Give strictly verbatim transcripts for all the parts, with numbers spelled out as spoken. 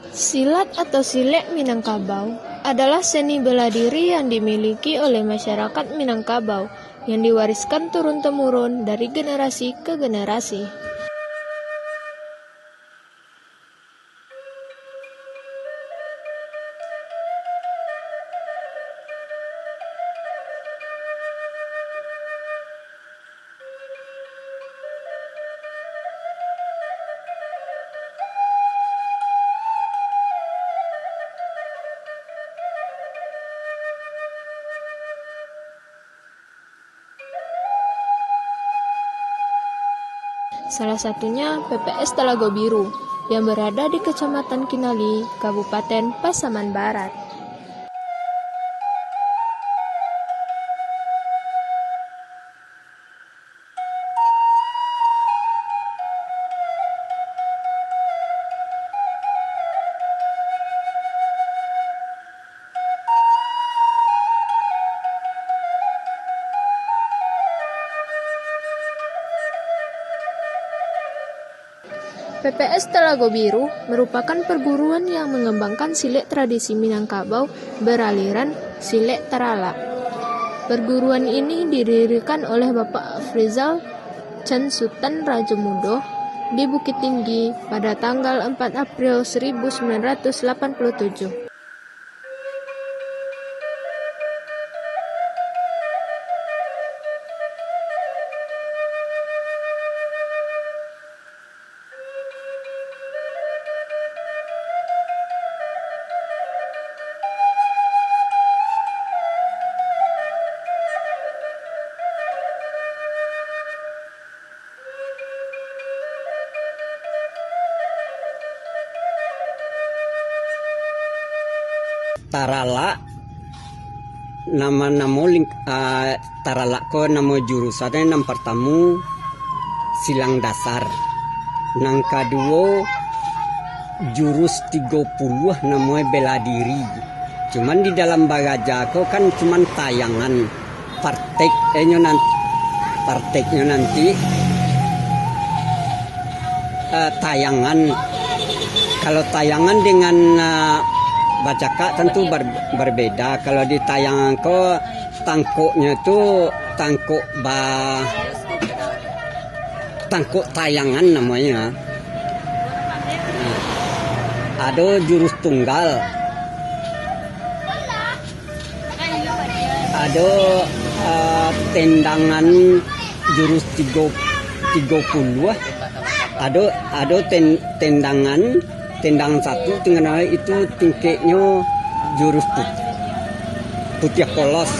Silat atau silek Minangkabau adalah seni bela diri yang dimiliki oleh masyarakat Minangkabau, yang diwariskan turun-temurun dari generasi ke generasi. Salah satunya P P S Talago Biru yang berada di Kecamatan Kinali, Kabupaten Pasaman Barat. P P S Talago Biru merupakan perguruan yang mengembangkan silek tradisi Minangkabau beraliran silek taralak. Perguruan ini didirikan oleh Bapak Afrizal Chan Sutan Rajo Mudo di Bukittinggi pada tanggal empat April seribu sembilan ratus delapan puluh tujuh. Taralak, nama-namo ling-, ah, taralak ko namo jurusan nan partamo silang dasar. Nan kaduo jurus tigo puluah namo bela diri. Cuman di dalam baraja ko kan cuman tayangan. Partek, eh, nyo nan-, parteknyo nanti, eh, tayangan. Kalau tayangan dengan, eh, bacakak tentu ber-, berbeda. Kalau di tayangan ko tangkoknyo tu tangkok ba-, tangkok tayangan namonyo. Nah, ado jurus tunggal. Ado, ah, tendangan jurus tigo, tigo puluah. Ado, ado ten-, tendangan, tendangan satu, tendangan itu tingkeknyo jurus put-, putiah polos.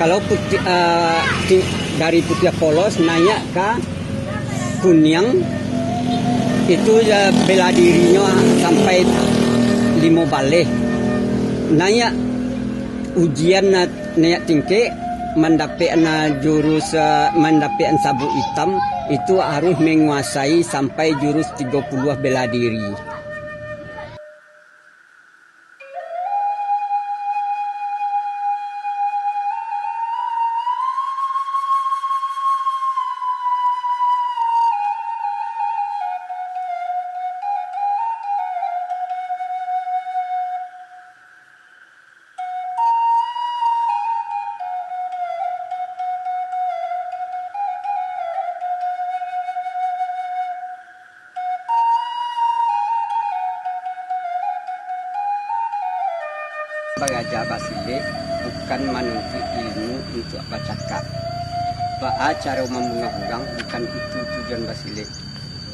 Kalau putiah, ah, ti-, dari putiah polos naiak ka kuniang, itu ya bela dirinyo sampai limo baleh. Naiak ujian, naiak tingkek, mandapek na jurus, mandapekan sabuk itam, itu harus menguasai sampai jurus tigo puluah bela diri. Baraja basilek bukan manuntuik ilmu untuak bacakak. Baa caro mambunuah urang, bukan itu tujuan basilek.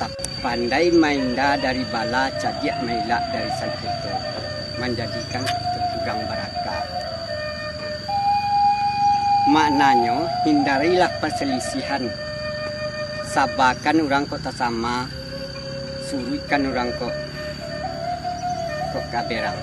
Tapi pandai mainda dari bala, cadiak mailak dari sangketo, manjadikan urang baraka. Maknanyo, hindarilah pasalisihan. Sabakan urang kok tasama, suruikkan urang kok, kok kaberang.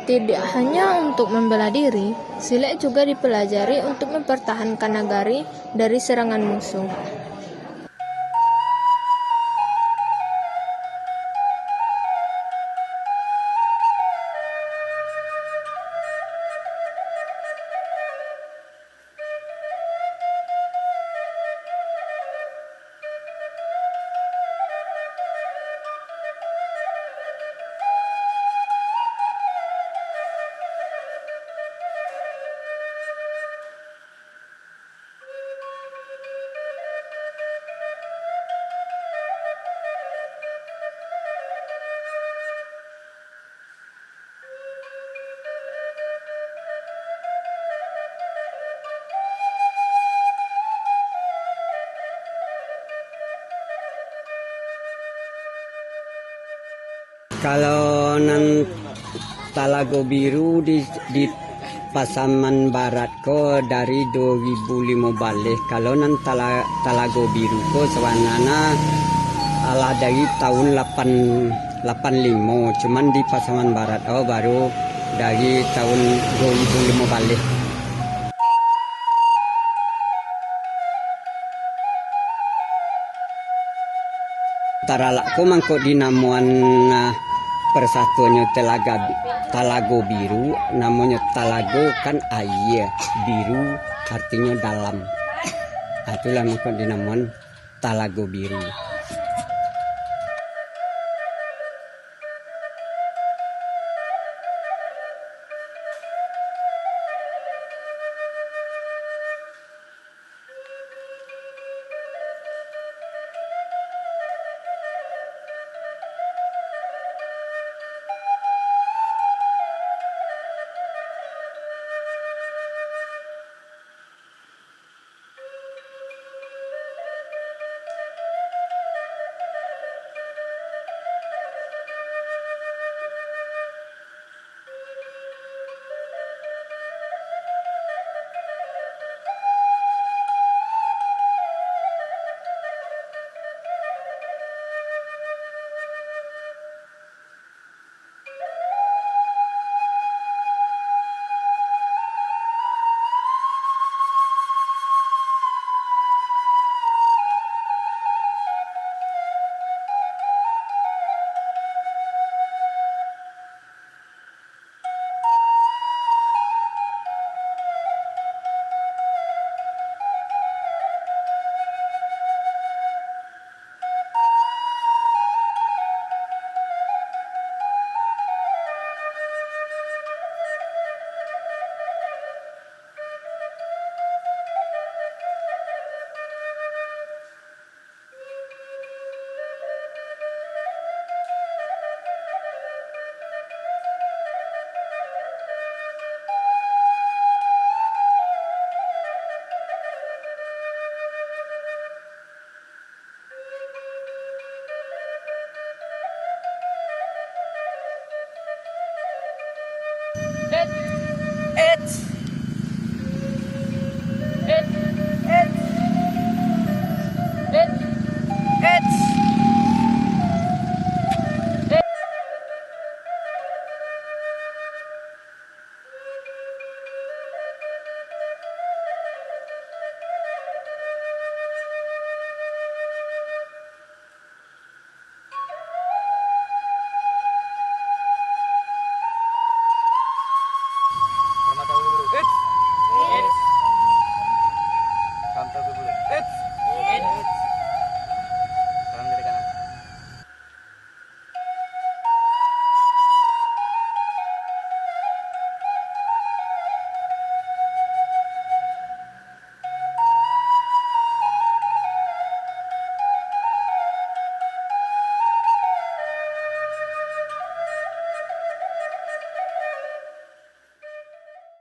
Tidak hanya untuk membela diri, silek juga dipelajari untuk mempertahankan nagari dari serangan musuh. Kalau nan Talago Biru di, di Pasaman Barat ko dari duo ribu limo baleh. Kalau nan Tala-, Talago Biru ko sabananyo alah dari tahun lapan, lapan limo, cuman di Pasaman Barat ko baru dari tahun duo ribu limo baleh. Taralak ko mangko dinamoan, ah, persatuannyo Telaga Bi-, Talago Biru, namonyo talago kan aia, biru artinyo dalam. Ah, itulah mangko dinamoan Talago Biru.